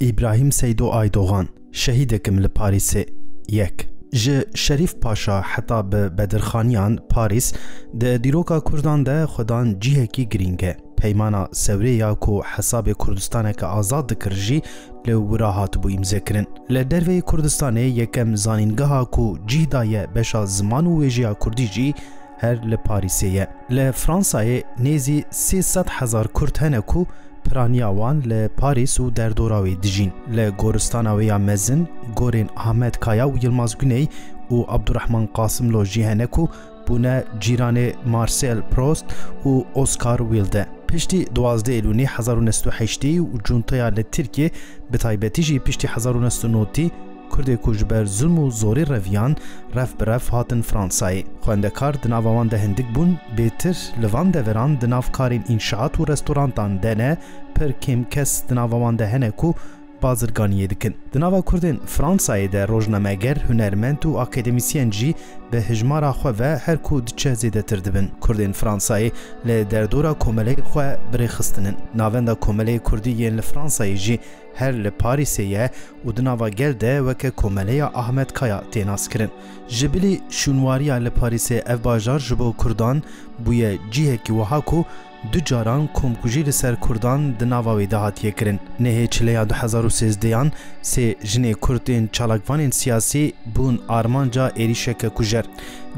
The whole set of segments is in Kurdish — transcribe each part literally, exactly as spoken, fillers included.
Îbrahîm Seydo Aydogan, Şehîdekim li Parîsê, yek. Ji Şerîf Paşa heta bi Bedirxaniyan Parîs di dîroka Kurdan de xwedan cihekî girîng e. Peymana Sewrê ya ku hesabê Kurdistaneke azad dikir jî li wira hatibû îmzekirin. Li derveyî Kurdistanê yekem zanîngeha ku cih daye beşa ziman û wêjeya kurdî jî her li Parîsê ye. Li Fransayê nêzî sê sed hezar Kurd hene ku piraniya wan li Parîs û derdora wê dijîn. Li goristana wê ya mezin gorên Ahmet Kaya û Yilmaz Güney û Abdurrahman Qasimlo jî hene ku bûne cîranê Marcel Proust û Oscar Wilde. Piştî duwazdeh Êlûnê hezar û neh sed û heştê û cunteya li Tirkiyê, bi taybetî jî piştî hezar û neh sed û notî, Kurdê ku ji ber zulm û zorê reviyan, rev bi rev hatin Fransayê. Xwendekar di nava wan de hindik bûn, bêtir li van deveran di nav karên înşaat û restorantan de ne, pir kêm kes di nava wan de hene ku bazirganiyê dikin. Di nava Kurdên Fransayê de rojnameger, hunermend û akademîsyen jî bi hijmara xwe ve her ku diçe zêdetir dibin. Kurdên Fransayê li derdora komeleyê xwe bi rê xistinin. Navenda komeleyê Kurdî yên li Fransayê jî her li Parîsê ye û di nava gel de weke Komeleya Ahmet Kaya tê naskirin. Ji bilî şûnwariya li Parîsê ev bajar ji bo Kurdan bûye cihekî wiha ku du caran komkujî li ser Kurdan di nava wê de hatiye kirin. Nehê Çileya du hezar û sêzdeh an sê jinê Kurd ên çalakvanên siyasî bûn armanca êrîşeke kujer.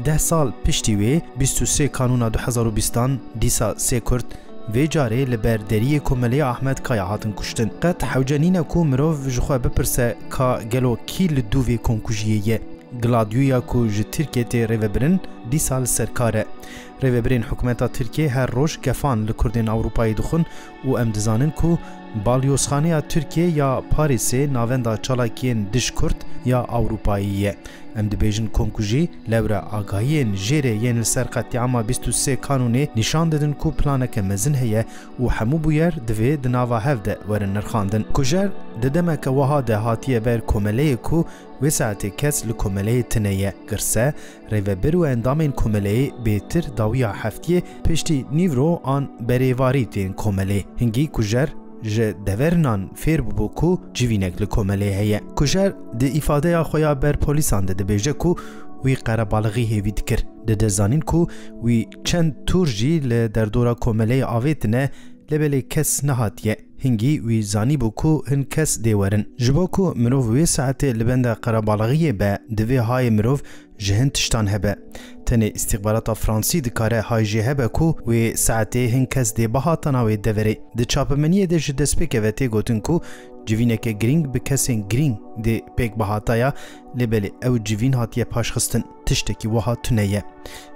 Deh sal piştî wê, bîst û sê Kanûna du hezar û bîstan, dîsa sê Kurd, vê carê li ber deriyê Komeleya Ahmet Kaya hatin kuştin. Qet hewce nîne ku mirov ji xwe bipirse ka gelo kî li dû vê komkujiyê ye? Gladyoya ku ji Tirkiyê tê rêvebirin, dîsa li ser kar e. Rêvebirên hikûmeta Tirkiyê her roj gefan li Kurdên Ewropayê dixwin û em dizanin ku balyozxaneya Tirkiyê ya Parîsê navenda çalakiyên dij Kurd ya Ewropayê ye. Em dibêjin komkujî, lewra agahiyên jêrê yên li ser qetlîama bîst û sê Kanûnê nîşan didin ku planeke mezin heye û hemû bûyer divê di nava hev de werin nirxandin. Kujer di demeke wiha de hatiye ber komeleyê ku wê saetê kes li komeleyê tune ye. Girse, rêvebir û endamên komeleyê bêtir dawiya heftiyê piştî nîvro an berêvarî tên komelê. Hingî kujer ji deverinan fêr bûbû ku civînek li komelê heye. Kujer di îfadeya xwe ya ber polîsan de dibêje ku wî qerebalixî hêvî dikir. Dide zanîn ku wî çend tûr jî li derdora komeleyê avêtine, lê belê kes nehatiye. Hingî wî zanîbû ku hin kes dê werin. Ji bo ku mirov wê saetê li benda qerebalixiyê be, divê hayê mirov ji hin tiştan hebe. Tenê îstîxbarata Fransî dikare hay jê hebe ku wê saetê hin kes dê bihatana wê deverê. Di çapemeniyê de ji destpêke ve tê gotin ku civîneke girîng bi kesên girîng dê pêk bihataya, lê belê ew civîn hatiye paşxistin. Tiştekî wiha tune ye.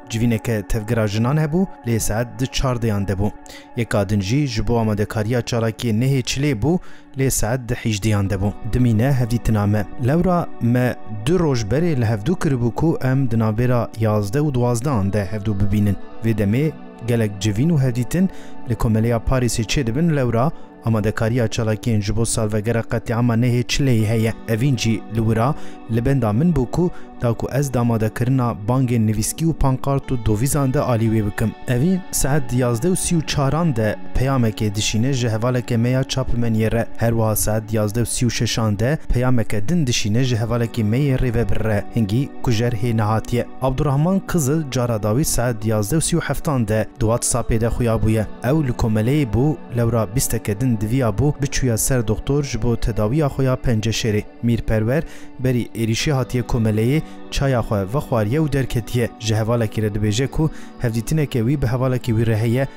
Civîneke tevgira jinan hebû, lê saet di çardeyan de bû. Yeka din jî ji bo amadekariya çalakiyê nehê çilê bû, lê saet di hîjdeyan de bû. Dimîne hevdîtina me. Lewra me du roj berê li hevdû kiribû ku em di navbêra yazdeh û duwazdehan de hevdû bibînin. Vê demê gelek civîn û hevdîtin li Komeleya Parîsê çêdibin, lewra amadekariya çalakiyên ji bo salvegera qetlîama nehê çileyê heye. Evîn jî li wira li benda min bû ku da ku ez di amadekirina bangên nivîskî û pankart û dovîzan de alî wê bikim. Evîn saet yazdeh û sî û çaran de peyamekê dişîne ji hevaleke me ya çapemeniyê re. Her wiha saet yazdeh û sî û şeşan de peyameke din dişîne ji hevalekî me yê rêvebir re. Hingî kujer hê nehatiye. Abdurrahman Kizil cara dawî saet yazdeh û sî û heftan de di WhatsAppê de xuya bûye. Ew li komeleyê bû, lewra bîsteke din diviyabû biçûya ser doxtor ji bo tedawiya xwe ya penceşêrê. Mîr Perwer berî êrîşê hatiye komeleyê, çaya xwe vexwariye û derketiye. Ji hevalekî re dibêje ku hevdîtineke wî bi hevalekî wî re heye,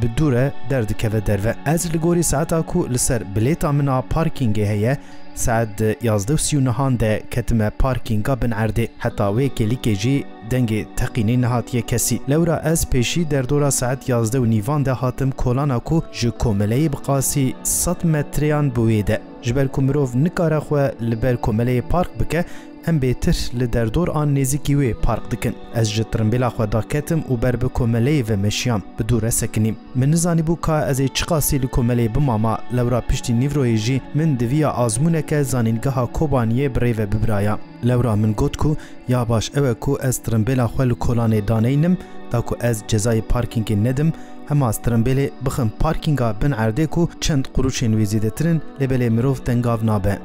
bi dû re derdikeve derve. Ez li gorî saeta ku li ser bilêta min a parkîngê heye, saet di yazdeh û sî û nehan de ketime parkînga bin erdê. Heta wê kêlîkê jî dengê teqînê nehatiye kesî. Lewra ez pêşî derdora saet yazdeh û nîvan de hatim kolana ku ji komeleyê bi qasî sed metreyan bi wê de. Ji ber ku mirov nikare xwe li ber komeleyê park bike, em bêtir li derdor an nêzîkî wê park dikin. Ez ji tirimbêla xwe daketim û ber bi komeleyê ve meşiyam, bi dû re sekinîm. Min nizanîbû ka ez ê çiqasî li komeleyê bimama, lewra piştî nîvroyê jî min diviya azmûneke zanîngeha Kobaniyê bi rê ve bibiraya. Lewra min got ku ya baş ew e ku ez tirimbêla xwe li kolanê daneynim, da ku ez cezayê parkîngê nedim, Em a stirimbêlê bixin parkînga bin erdê ku çend qurûşên wê zêdetir in, lê belê mirov tengav nabe.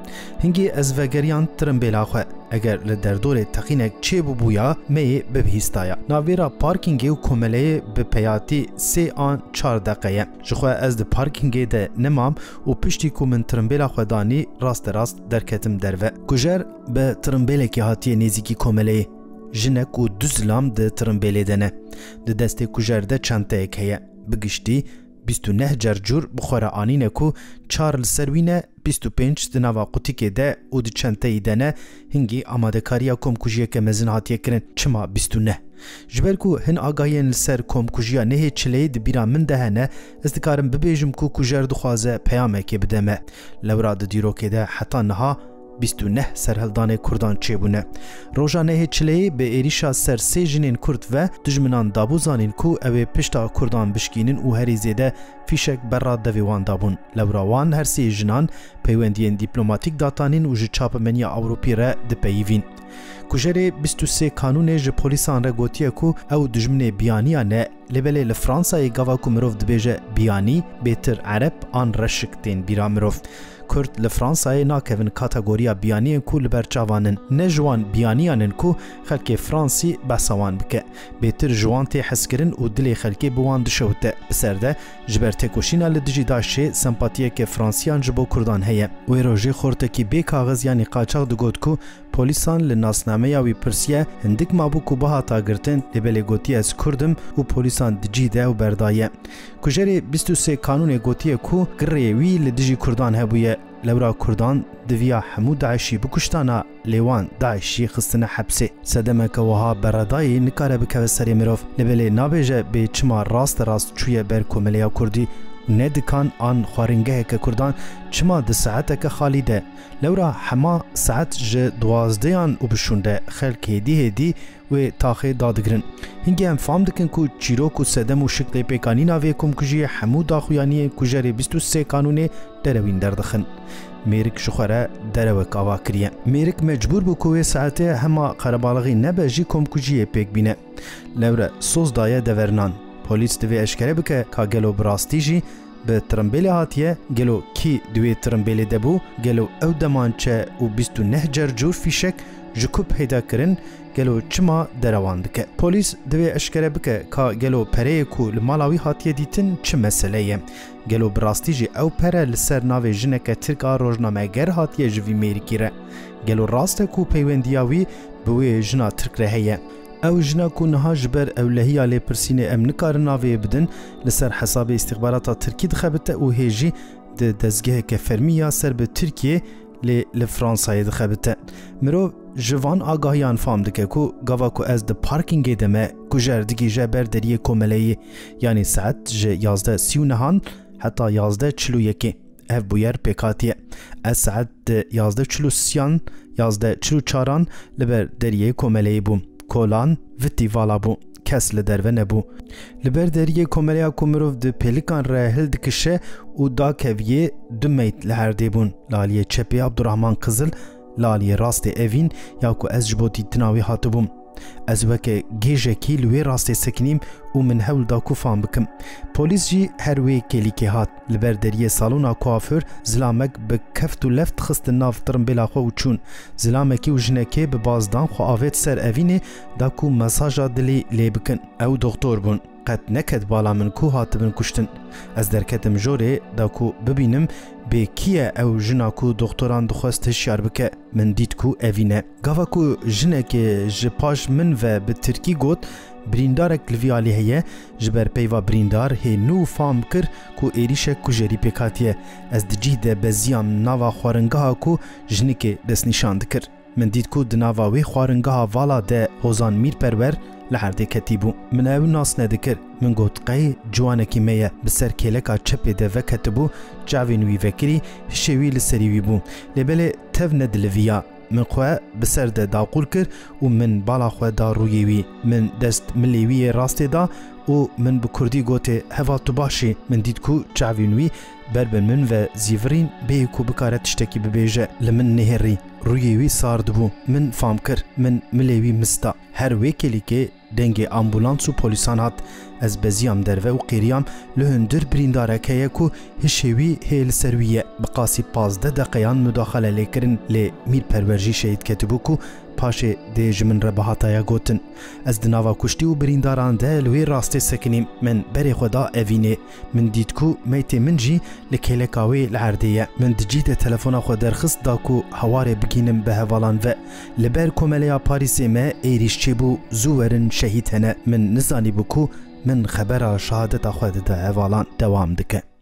Hingî ez vegeriyand tirimbêla xwe. Eger li derdorê teqînek çêbûbûya, me yê bibihîstaya. Navbêra parkîngê û komeleyê bi peyatî sê an çar deqe ye. Ji xwe ez di parkîngê de nemam û piştî ku min tirimbêla xwe danî, rasterast derketim derve. Kujer bi tirimbêlekê hatiye nêzîkî komeleyê. Jinek û du zilam di tirimbêlê de ne. Di destê kujer de çenteyek heye. Bi giştî bîst û neh cercûr bi xwe re anîne ku çar li ser wî ne, bîst û pênc di nava qutîkê de û di çenteyî de ne, hingî amadekariya komkujiyeke mezin hatiye kirin. Çima bîst û neh? Ji ber ku hin agahiyên li ser komkujiya nehê çileyê di bîra min de hene, ez dikarim bibêjim ku kujer dixwaze peyamekê bide me. Lewra di dîrokê de heta niha bîst û neh serhildanê Kurdan çêbûne. Roja nehê çileyê bi êrîşa ser sê jinên Kurd ve dijminan dabû zanîn ku ew ê pişta Kurdan bişkînin û herî zêde fîşek berra devê wan dabûn. Lewra wan her sê jinan peywendiyên dîplomatîk datanîn û ji çapemeniya Ewropî re dipeyivîn. Kujerê bîst û sê Kanûnê ji polîsan re gotiye ku ew dijminê biyaniya ne, lê belê li Fransayê gava ku mirov dibêje biyanî, bêtir ereb an reşik tên bîra mirov. Kurd li Fransayê nakevin kategoriya biyaniyên ku li ber çavan in. Ne ji wan biyaniyan in ku xelkê Fransî behsa wan bike. Bêtir ji wan tê hezkirin û dilê xelkê bi wan dişewite. Bi ser de, ji ber têkoşîna li dijî DAIŞê sempatiyeke Fransiyan ji bo Kurdan heye. Wê rojê xortekî bê kaxiz yanî qaçax digot ku polîsan li nasnameya wî pirsiye, hindik mabû ku bihata girtin, lê belê gotiye ez Kurd im û polîsan di cî de ew berdaye. Kujerê bîst û sê Kanûnê gotiye ku girê wî li dijî Kurdan hebûye. Lewra Kurdan diviya hemû DAIŞî bikuştana, lê wan DAIŞ jî xistine hepsê. Sedemeke wiha beredayî nikare bikeve serê mirov. Lê belê nabêje bê çima raste rast çûye ber komeleya Kurdî û ne dikan an xwaringeheke Kurdan çima di saeteke xalî de. Lewra hema saet ji duwazdeyan û bi şûn de xelk hêdî hêdî wê taxê dadigirin. Hingê em fam dikin ku çîrok û sedem û şiklê pêkanîna vê komkujiyê hemû daxuyaniyên kujerê bîst û sê Kanûnê derewîn derdixin. Mêrik ji xwe re derewek ava kiriye. Mêrik mecbûr bû ku wê saetê hema qerebalixî nebe jî komkujiyê pêk bîne. Lewre soz daye devernan. Polîs divê eşkere bike ka gelo bi rastî jî bi tirimbêlê hatiye, gelo kî di wê tirimbêlê de bû, gelo ew demançe û bîst û neh cercûr fîşek ji ku peyda kirin, gelo çima derewan dike? Polîs divê eşkere bike ka gelo pereyê ku li mala wî hatiye dîtin çi mesele ye? Gelo bi rastî jî ew pere li ser navê jineke Tirk a rojnameger hatiye ji vî mêrikî re? Gelo rast e ku peywendiya wî bi wê jina Tirk re heye? Ew jina ku niha ji ber ewlehiya lêpirsînê em nikarin navê bidin, li ser hesabê îstîxbarata Tirkî dixebite û hê jî di dezgeheke fermî ya ser bi Tirkiyê lê li Fransayê dixebite. Mirov ji van agahiyan fam dike ku gava ku ez di parkîngê de me, kujer digihîje ber deriyê komeleyê, yanî saet ji yazdeh sî û nehan heta yazdeh çil û yekê. Ev bûyer pêk hatiye. Ez saet di yazdeh çil û sêyan, yazdeh çil û çaran li ber deriyê komeleyê bûm. Kolan vitî vala bû. Kes li derve nebû. Li ber deriyê komeleya ku mirov di pêlikan re hildikişe û dakeviyê, du meyt li erdê bûn. Li aliyê çepê Abdurrahman Qizil, li aliyê rastê Evîn, ya ku ez ji bo dîtina wî hatibûm. Ez weke gêjekî li wê rastê sekinîm û min hewl da ku fam bikim. Polîs jî her wê kêlîkê hat. Li ber deriyê salona kuaför zilamek bi keft û left xistin nav tirimbêla xwe û çûn. Zilamekî û jinekê bi baz dan xwe avêt ser Evînê, da ku mesaja dilê lê bikin. Ew doxtor bûn. Qet neket bala min ku hatibin kuştin. Ez derketim jorê, da ku bibînim bê kî ye ew jina ku doxtoran dixwest hişyar bike. Min dît ku Evîn e. Gava ku jinekê ji paş min ve bi tirkî got, "Birîndarek li vî alî heye." Ji ber peyva birîndar hê nû fam kir ku êrîşek kujerî pêk hatiye. Ez di cih de beziyam, nava xwaringeha ku jinikê destnîşan dikir. Min dît ku di nava wê xwaringeha vala de Hozan Mîrperwer li erdê ketî bû. Min ew nas nedikir. Min got, "Qey ciwanekî me ye." Bi ser kêleka çepê de veketibû, çavên wî vekirî, hişê wî li serî wî bû. Lê belê tev nediliviya. Min xwe bi ser de daqûl kir û min bala xwe da rûyê wî. Min dest milê wî yê rastê da û min bi kurdî gotê, "Heva tu baş î?" Min dît ku çavên wî ber bi min ve zîvirîn, bêyî ku bikare tiştekî bibêje. Li min nihêrî. Rûyê wî sar dibû. Min fam kir. Min milê wî mist da. Her wê kêlîkê Dengê ambulans û polîsan hat. Ez beziyam derve û qêriyam li hundir birîndarek heye ku hişê wî hê li ser wî ye. Bi qasî pazdeh deqeyan mudaxele lê kirin, lê Mîr Perwer jî şehîd ketibû ku paşê dê ji min re bihataya gotin. Ez di nava kuştî û birîndaran de li wê rastê sekinîm. Min berê xwe da evînê. Min dît ku meytê min jî li kêleka wê li erdê ye. Min di cî de telefona xwe derxist da ku hewarê bigînim bi hevalan ve. Li ber komeleya Parîsê me êrîş çêbû, zû werin, şehîd hene. Min nizanîbû ku min xebera şehadeta xwe dide hevalan. Dewam dike.